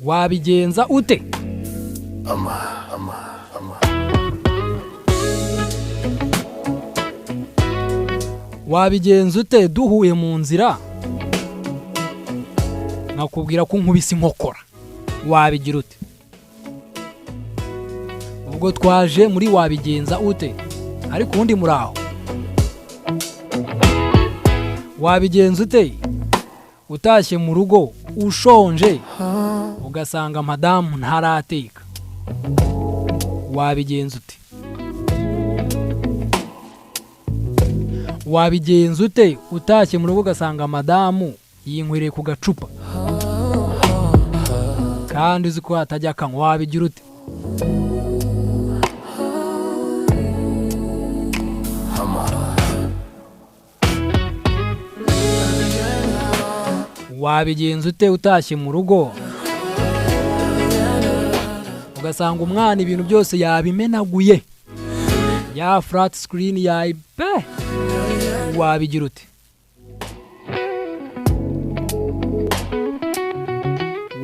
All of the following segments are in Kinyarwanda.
Wabigenza ute? Wabigenza ute duhuye mu nzira, nkakubwira ko nkubise inkokora? Wabigira ute? Ubwo twaje muri "Wabigenza ute?" Ariko ubundi muri aho, wabigenza ute utashye mu rugo ushonje, ugasanga madamu ntarateka? Wabigenza ute? Wabigenza ute utashye mu rugo ugasanga madamu yinywereye ku gacupa, kandi uzi ko hatajya akanywa? Wabigira ute? Wabigenza ute utashye mu rugo ugasanga umwana ibintu byose yabimenaguye, ya flat screen yayipe? Wabigira ute?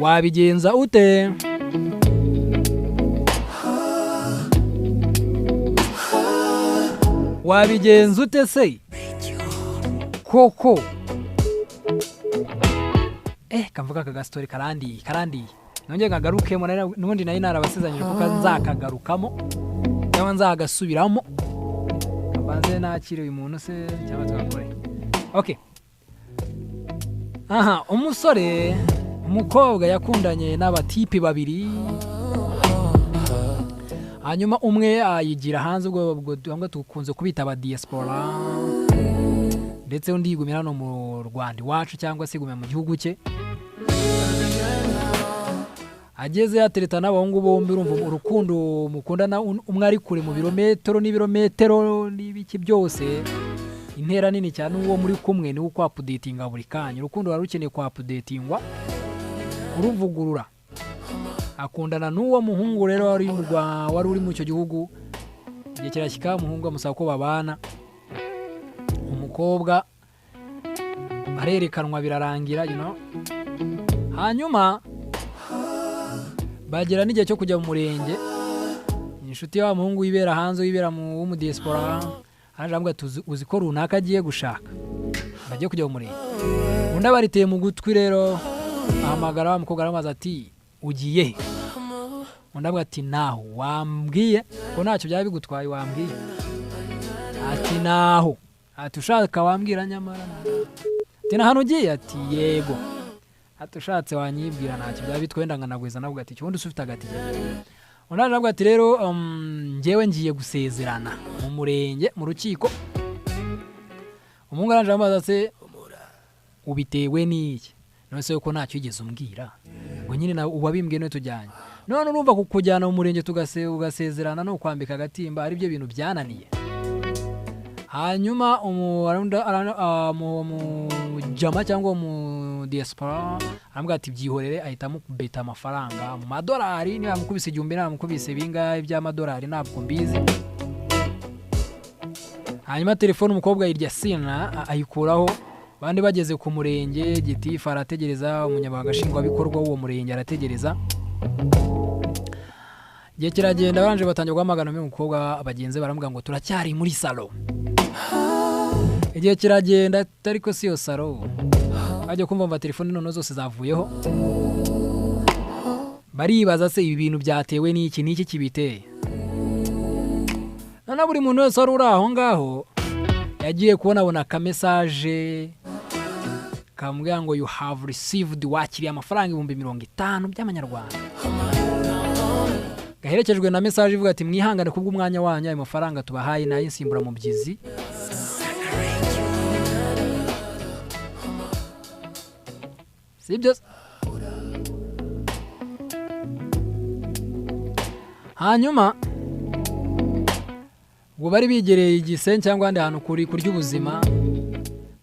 Wabigenza ute? Wabigenza ute se koko? Kavuga aka gasitori karandiye, karandiye. Nongeye nkagarukemo. N'ubundi nari narabasezeranyije kuko nzakagarukamo cyangwa nzagasubiramo. Mbanze nakire uyu muntu se cyangwa tugakore? Okay, aha umusore, umukobwa yakundanye n'abatipe babiri, hanyuma umwe ayigira hanze, ubwo bamwe dukunze kubita aba diaspora, ndetse undi yigumira hano mu Rwanda iwacu cyangwa se yigumira mu gihugu cye. Ageze yatereta n'abahungu bombi. Urumva urukundo mukundana, umwe ari kure mu birometero n'ibirometero n'ibiki byose, intera nini cyane, uwo muri kumwe niwe ukwaupdatinga buri kanya. Urukundo ruba rukeneye kwaupdatingwa, kuruvugurura. Akundana n'uwo muhungu rero wari uri muri icyo gihugu. Igihe kirashyika, umuhungu amusaba ko babana. Umukobwa barerekanwa, birarangira. Hanyuma bagera n'igihe cyo kujya mu murenge. Inshuti ya wa muhungu wibera hanze, wibera mu w'umudiaspora, araje aramubwira ati: "Uzi ko runaka agiye gushaka, bagiye kujya mu murenge?" Undi abariteye mu gutwi rero, ahamagara wa mukobwa, aramubaza ati: "Ugiye he?" Undi avuga ati: "Naho wambwiye ko ntacyo byaba bigutwaye, wambwiye." Ati: "Naho." Ati: "Ushaka wambwira nyamara." Ati: "Na hano ugiye?" Ati: "Yego." Ati: "Ushatse wanyibwira, ntacyo byaba bitwaye, wenda nkanagwiza." Navuga ati: "Ubundi se ufite agatike?" Undi aravuga ati: "Rero njyewe ngiye gusezerana mu murenge, mu rukiko." Umuhungu aranje aramubaza: "Se ubitewe n'iki? None se ko ntacyo wigeze umbwira?" Ngo nyine nawe uwabimbwiye niwe tujyanye. None urumva kukujyana mu murenge ugasezerana no kwambika agatimba ari byo bintu byananiye. Hanyuma umujama cyangwa umu diaspora aramubwira ati: "Byihorere." Ahita amubeta amafaranga mu madolari. Niba yamukubise 1000, niba yamukubise bingahe by'amadolari, ntabwo mbizi. Hanyuma telefone umukobwa yirya sina, ayikuraho. Abandi bageze ku murenge, gitifu arategereza, umunyamabanga nshingwabikorwa w'uwo murenge arategereza. Igihe kiragenda, barangije batangira guhamagara uyu mukobwa. Bagenzi be baramubwira ngo: "Turacyari muri salo." Igihe kiragenda, ariko si iyo salo. Bajya kumva mva telefone noneho zose zavuyeho. Baribaza: "Se ibi bintu byatewe n'iki? N'iki kibiteye?" Noneho buri muntu wese wari uri aho ngaho yagiye kubona akamessage kamubwira ngo: "You have received", wakiriye amafaranga 50,000 by'amanyarwanda, gaherekejwe na message ivuga ati: "Mwihangane kubw'umwanya wanyu, ayo mafaranga tubahaye ni ay'insimburamubyizi." Sibyo se? Hanyuma ubwo bari bigereye Igisenyi cyangwa ahandi hantu kuri kurya ubuzima,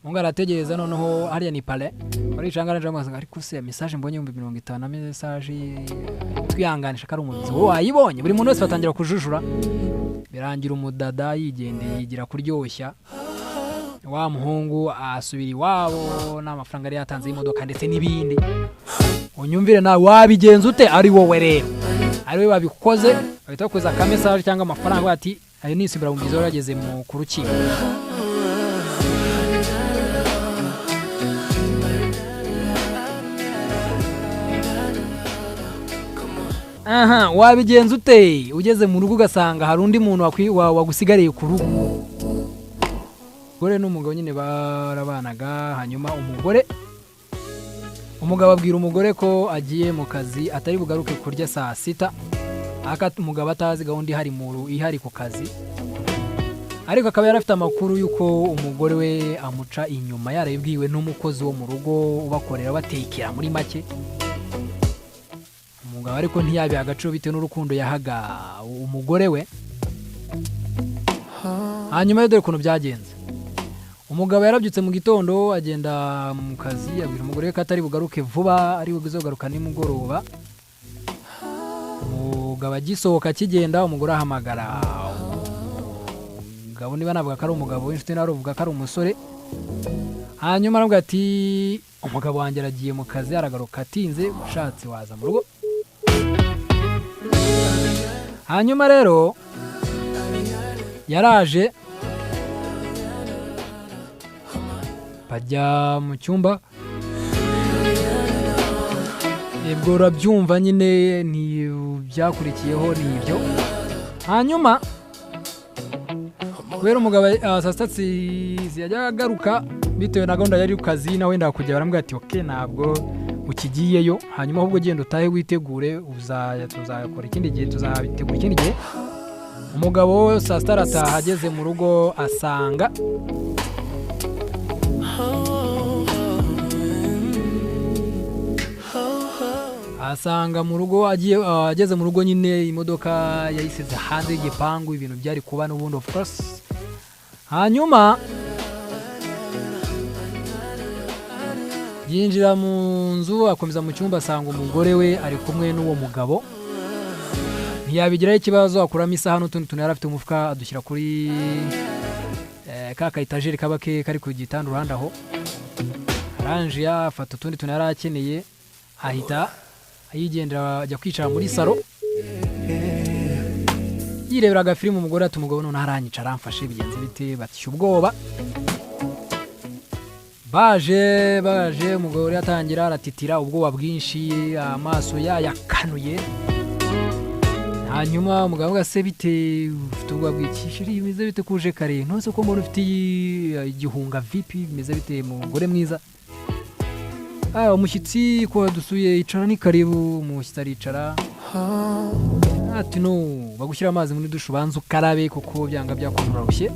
mungu arategereza. Noneho hariya ni pale, baricanga, araje amubaza: "Ariko se message mbonye 50,000 na message twihanganisha ko ari umubyizi, wowe wayibonye?" Buri muntu wese batangira kujujura. Birangira umudada yigendeye, yigira kuryoshya. Wa muhungu asubira iwabo n'amafaranga yari yatanze y'imodoka ndetse n'ibindi. Unyumvire nawe, wabigenza ute ari wowe rero, ari we babikoze, bahita bakoza aka message cyangwa amafaranga, bati ayo ni insimburamubyizi wari wageze ku rukiko? Aha wabigenza ute ugeze mu rugo ugasanga hari undi muntu wagusigariye ku rugo? Umugore n'umugabo nyine barabanaga. Hanyuma umugabo abwira umugore ko agiye mu kazi, atari bugaruke kurya saa sita. Aka umugabo atazi gahunda ihari ihari ku kazi, ariko akaba yari afite amakuru y'uko umugore we amuca inyuma, yarabibwiwe n'umukozi wo mu rugo ubakorera, batekera muri make. Umugabo ariko ntiyabiha agaciro bitewe n'urukundo yahaga umugore we. Hanyuma rero dore ukuntu byagenze. Umugabo yarabyutse mu gitondo, agenda mu kazi, abwira umugore we ko atari bugaruke vuba, ari bugaruka nimugoroba. Umugabo agisohoka akigenda, umugore ahamagara umugabo, niba navuga ko ari umugabo w'inshuti, nawe avuga ko ari umusore. Hanyuma aravuga ati: "Umugabo wanjye aragiye mu kazi, aragaruka atinze, ushatse waza mu rugo." Hanyuma rero yaraje, bajya mu cyumba. Ubwo urabyumva nyine, ni byakurikiyeho ni ibyo. Hanyuma kubera umugabo saa sita yajyaga agaruka bitewe na gahunda yari ku kazi, nawe wenda kujya, baramubwira ati: "Ok, ntabwo ukigiyeyo, hanyuma ahubwo genda utahe witegure, tuzakora ikindi gihe, tuzabitegura ikindi gihe." Umugabo saa sita arataha, ageze mu rugo asanga mu rugo agiye, ageze mu rugo nyine imodoka yayisize hanze y'igipangu, ibintu byari kuba n'ubundi, of course. Hanyuma yinjira mu nzu, akomeza mu cyumba, asanga umugore we ari kumwe n'uwo mugabo. Ntiyabigiraho ikibazo, akuramo isaha n'utundi tuntu yari afite mu mufuka, adushyira kuri ka ka etajeri kaba kari ku gitanda uruhande aho. Arangije afata utundi tuntu yari akeneye, ahita yigendera, ajya kwicara muri salo yirebera agafilime. Umugore ati: "Umugabo noneho aranyica, aramfashe, bigenze bite?" Batishya ubwoba, baje baje. Umugore atangira aratitira, ubwoba bwinshi, amaso yayakanuye. Hanyuma umugabo avuga: "Se bite, ufite ubwoba bw'iki? Chérie, bimeze bite kuje kare? Ntuzi ko mbona ufite igihunga? Vipi, bimeze bite, mugore mwiza?" "Ah, umushyitsi ko wadusuye, icara, ni karibu." Umushyitsi aricara, ati: "No bagushyira amazi muri dushe, ubanza ukarabe kuko byanga byakunda urarushye."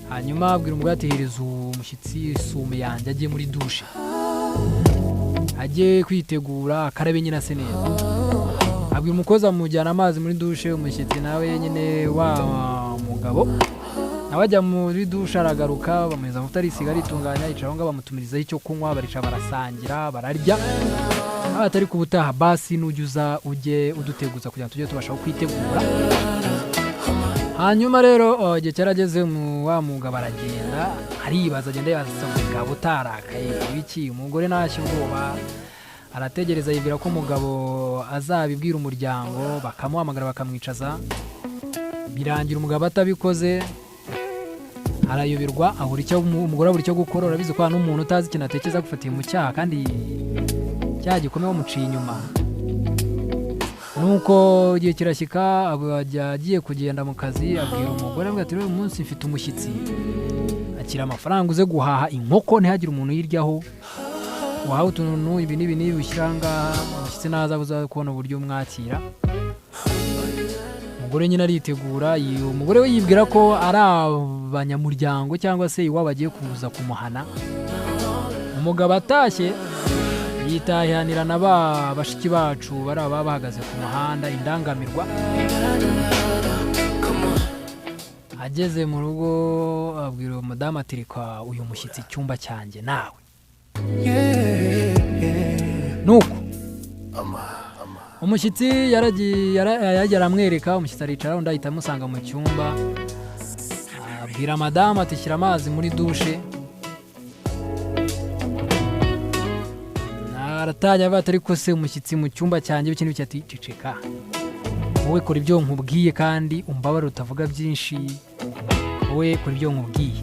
Hanyuma abwira umugore ati: "Hereza umushyitsi isume yanjye, ajye muri dushe, ajye kwitegura, akarabe nyine ase neza." Abwira umukozi, amujyana amazi muri dushe. Umushyitsi nawe nyine, wa mugabo nawe ajya muri dushe, aragaruka, bamuhereza amavuta, arisiga, aritunganya, yicara aho ngaho, bamutumirizaho icyo kunywa, baricara, barasangira, bararya. Aho atari ku butaha basi nujya uza ujye uduteguza kugira ngo tujye tubasha kwitegura. Hanyuma rero igihe cyarageze, wa mugabo aragenda, aribaza, agenda yibaza: umugabo utarakaye ibiki? Umugore ntashye ubwoba, arategereza, yibwira ko umugabo azabibwira umuryango, bakamuhamagara, bakamwicaza. Birangira umugabo atabikoze, arayoberwa, abura icyo umugore abura icyo gukora. Urabizi ko n'umuntu utazi ikintu atekereza agufatiye mu cyaha, kandi icyaha gikomeye, bamuciye inyuma. Nuko igihe kirashyika, agiye kugenda mu kazi, abwira umugore, avuga ati: "Uyu munsi mfite umushyitsi, akira amafaranga uze guhaha inkoko, ntihagire umuntu uyiryaho, wahawe utuntu ibi n'ibi n'ibi ushyira aha ngaha, umushyitsi naza uza kubona uburyo umwakira." Umugore nyine aritegura, umugore we yibwira ko ari abanyamuryango cyangwa se iwabo agiye kuza kumuhana. Umugabo atashye, yitahiranira na ba bashiki bacu bari ababa bahagaze ku muhanda, indangamirwa. Ageze mu rugo abwira uwo mudamu ati: "Reka uyu mushyitsi icyumba cyanjye nawe." Nuko umushyitsi yaragiye, yagiye aramwereka umushyitsi, aricara, undi ahita amusanga mu cyumba. Abwira madamu ati: "Shyira amazi muri dushe." Aratangira avuga ati: "Ariko se umushyitsi mu cyumba cyanjye?" Biki n'ibiki. Ati: "Ceceka wowe, kora ibyo nkubwiye kandi umbabare utavuga byinshi, wowe kora ibyo nkubwiye."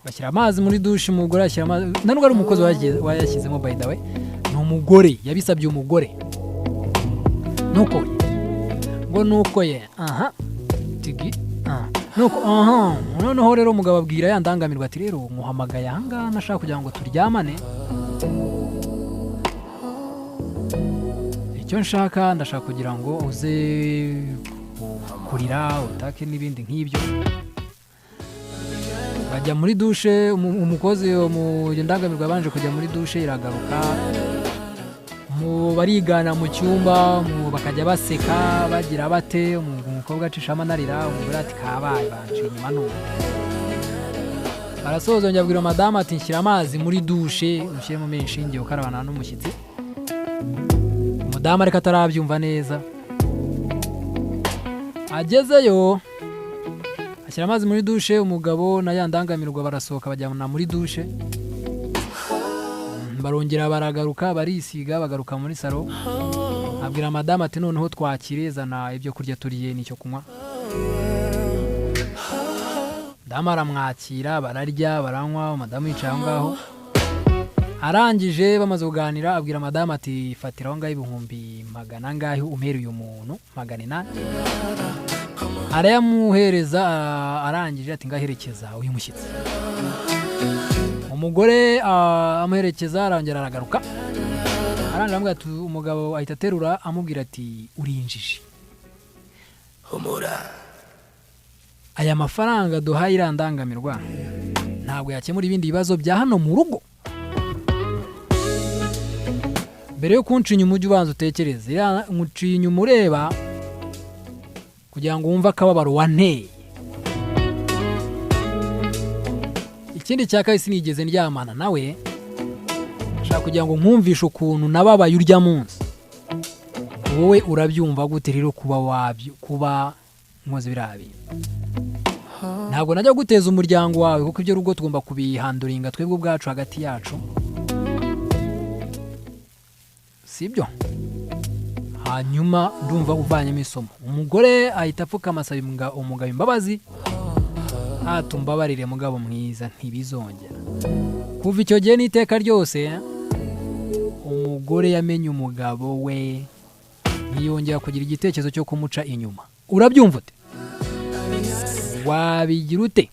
Bashyira amazi muri dushe, umugore ashyira amazi. Nta nubwo ari umukozi wayashyizemo, by the way, ni umugore yabisabye umugore. Nuko ngo nuko ye aha tigi aha nuko aha. Noneho rero umugabo abwira ya ndangamirwa ati: "Rero muhamagaye ahangaha nashaka kugira ngo turyamane. Icyo nshaka, ndashaka kugira ngo uze kurira, utake n'ibindi nk'ibyo." Bajya muri dushe. Umukozi mu ndangamirwa yabanje kujya muri dushe, iragaruka. Mu barigana mu cyumba, bakajya baseka, bagira bate. Umukobwa acishamo anarira, umugore ati: "Kabaye, banciye inyuma." Nubu barasoza, yongera abwira madamu ati: "Nshyira amazi muri dushe, ushyiremo menshi, ngiye gukarabana n'umushyitsi." Umudamu ariko atarabyumva neza. Agezeyo ashyira amazi muri dushe, umugabo na ya ndangamirwa barasohoka, bajyana muri dushe. Barongera baragaruka, barisiga, bagaruka muri salo. Abwira madamu ati: "Noneho twakire, zana ibyo kurya turiye n'icyo kunywa." Madamu aramwakira, bararya, baranywa, madamu yicaye aho ngaho. Arangije, bamaze kuganira, abwira madamu ati: "Fatira aho ngaho 100,000 angahe umpera uyu muntu, 800." Arayamuhereza. Arangije ati: "Ngaherekeza uyu mushyitsi." Umugore amuherekeza, arongera aragaruka. Arangije aramubwira ati, umugabo ahita aterura amubwira ati: "Urinjije." Humura. Aya mafaranga duhaye iriya ndangamirwa ntabwo yakemura ibindi bibazo bya hano mu rugo. Mbere yo kunca inyuma ujye ubanza utekereze. Iriya nkuciye inyuma ureba kugira ngo wumve akababaro wanteye. Ikindi cya kabiri, sinigeze ndyamana nawe. Nshaka kugira ngo nkumvishe ukuntu nababaye urya munsi. Wowe urabyumva gute rero kuba wabyo, kuba nkoze biriya bintu? Ntabwo najya guteza umuryango wawe, kuko ibyo rugo tugomba kubihanduringa twebwe ubwacu hagati yacu, sibyo? Hanyuma ndumva uvanyemo isomo. Umugore ahita apfukama asaba umugabo imbabazi, "Atumbabarire mugabo mwiza, ntibizongera." Kuva icyo gihe n'iteka ryose umugore yamenye umugabo we, ntiyongera kugira igitekerezo cyo kumuca inyuma. Urabyumva ute? Wabigira ute?